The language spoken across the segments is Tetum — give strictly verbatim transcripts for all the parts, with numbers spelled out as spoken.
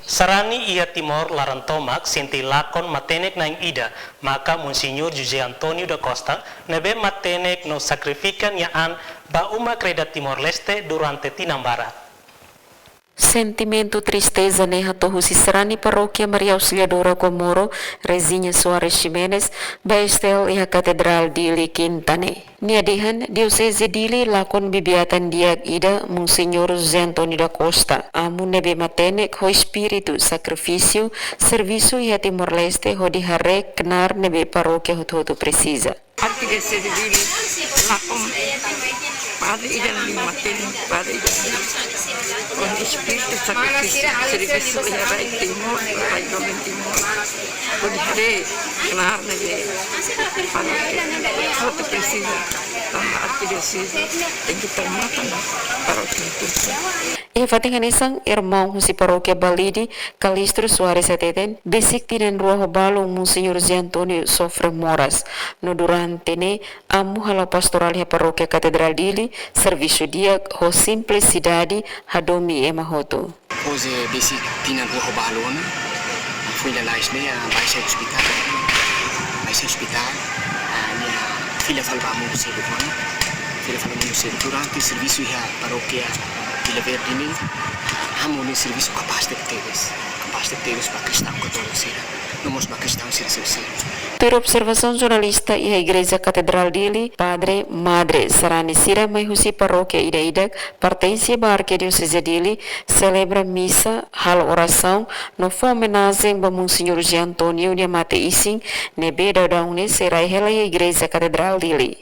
Sarani iha Timor laran tomak sente lakon matenek na'in ida, maka Monseñor José António da Costa, ne'ebé matenek no sakrifika nia an ba uma kreda Timor-Leste durante tinan barak. Sentimentu tristeza ne'e hato'o husi sarani Parókia Maria Auxiliadora Comoro, Regiña Soares Ximenes, ba STL iha Katedrál Dili, Kinta ne'e. Nia dehan, Dioseze Dili lakon bibi-atan di'ak ida, Monseñor José António da Costa, amu ne'ebé matenek ho espíritu sakrifísiu, servisu iha Timor-Leste hodi haree knaar ne'ebé parókia hotu-hotu presiza. Arkidioseze Dili lakon padre ida ne'ebé matenek, padre ida ne'ebé ho espíritu sakrifísiu, servisu iha rai Timor, rai doben Timor. Hodi haree knaar ne'ebé parókia hotu presiza, tanba arkidioseze tenke tau matan parókia hotu. Iha fatin hanesan, irmaun husi Parókia Balide, Calixto Soares hateten, besik tinan rua ho balun Monseñor José António sofre moras. No durante ne'e, amu hala'o pastorál iha Parókia Katedrál Dili, servisu di'ak ho simplisidade, hadomi ema hotu. Depois de besik tinan rua ho balun ona, foin lalais ne'e, ah, baixa ospitál. Baixa ospitál, ah, nia fila fali ba mundu seluk ona. Fila fali ba mundu seluk. Durante servisu iha Parókia Vila Verde ne'e, ah, amu ne'e servisu kapás tebes. Kapás tebes ba kristaun katóliku sira. No mós ba kristaun sira seluk-seluk. Tuir observasaun jornalista iha Igreja Katedrál Dili, padre, madre, sarani sira mai husi parókia ida-idak pertense ba Arkidioseze Dili, selebra misa, halo orasaun, no fó omenajen ba Monseñor José António nia mate-isin, ne'ebé daudaun ne'e sei rai hela iha Igreja Katedrál Dili.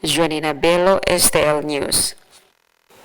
Joanina Belo, STL News.